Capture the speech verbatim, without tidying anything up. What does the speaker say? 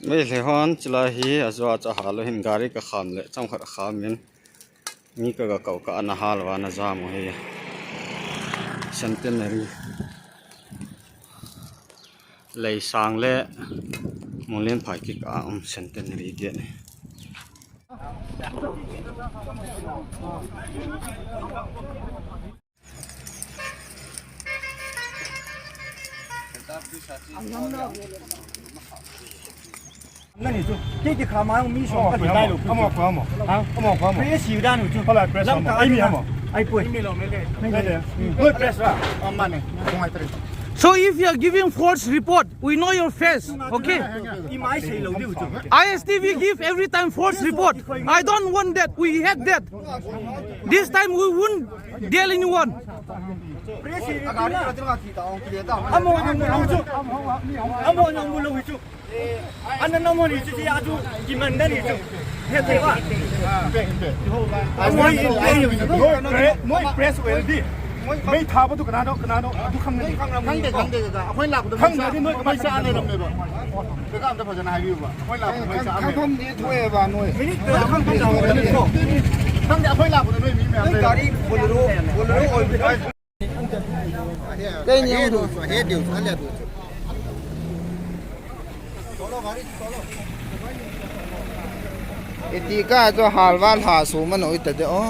Meitei hon chulai hi ajoa chu ahal u hin gari kakham le chomkhat akham in. Mi kaga kou kah a ana hal uva ana jam u hi. Centenary. Leisang le Monglenphai kikah a um Centenary gate hi. Nani chu, kei kikha ma mi som ka ti tai lo. Amo, amo, amo. Ha? Amo, amo. Press yu dan chu. Hola, press amo. Ai mi amo. Ai poi. Press ra. Amane. Kung ai tre. So if you are giving false report, we know your face, okay? I mai sei lo diu chu. I S T V give every time false report. I don't want that. We hate that. This time we won't deal anyone. Press yu dan. Amo nang mu lo chu. Amo nang mu lo chu. Ana na mo ni chu ti a chu ki man da ni chu. He te ba. Amo ni chu. Noi pre-, noi press well di. Mei tha ba tu kana do, kana do, tu khang na. Khang de, khang de ka. Akhoi lak do. Khang de noi ka mai sa le lam me ba. Ka ka am da pha jana hai bi ba. Akhoi lak mai sa me. Khang de thoi ba noi. Minute khang de. Khang de akhoi lak do noi mi me. Gari Bolero, Bolero oi. Kei ni ang du. Iti ka chu halval ha su man oi ta de o.